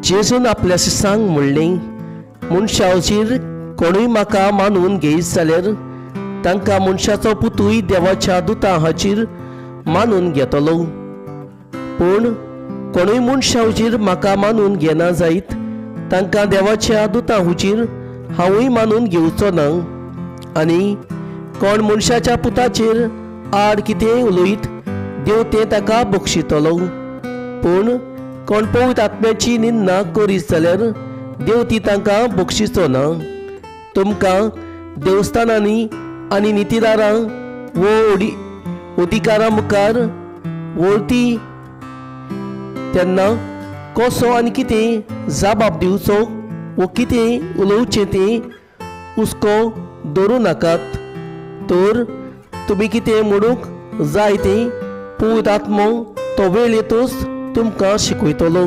जेजून आपल्या शिसांक म्हणलें, मनशाचेर कोणूय म्हाका मानून घेयत जाल्यार तांकां मनशाचो पुतूय देवाच्या दुतां हाचेर मानून घेतलो. पूण कोणूय मनशाचेर म्हाका मानून घेना जायत तांकां देवाच्या दुतां हुचेर हांवूय मानून घेवचो ना. आनी कोण मनशाच्या पुताचेर आड कितेंय उलयत देव तें ताका बक्षितलो. पूण कोण पवित्र आत्म्याची निंदा करीत जाल्यार देव ती तांकां बक्षिचो ना. तुमकां देवस्थानांनी आनी नितीदारां वो अधिकारां मुखार वळती तेन्ना कसो आनी कितें जबाब दिवचो वो कितें उलोवचें तें हुस्को दवरूं नाकात. तर तुमी कितें म्हणूंक जाय तें पवित्र आत्मो तो वेळ येतूच तुमकां शिकयतलो.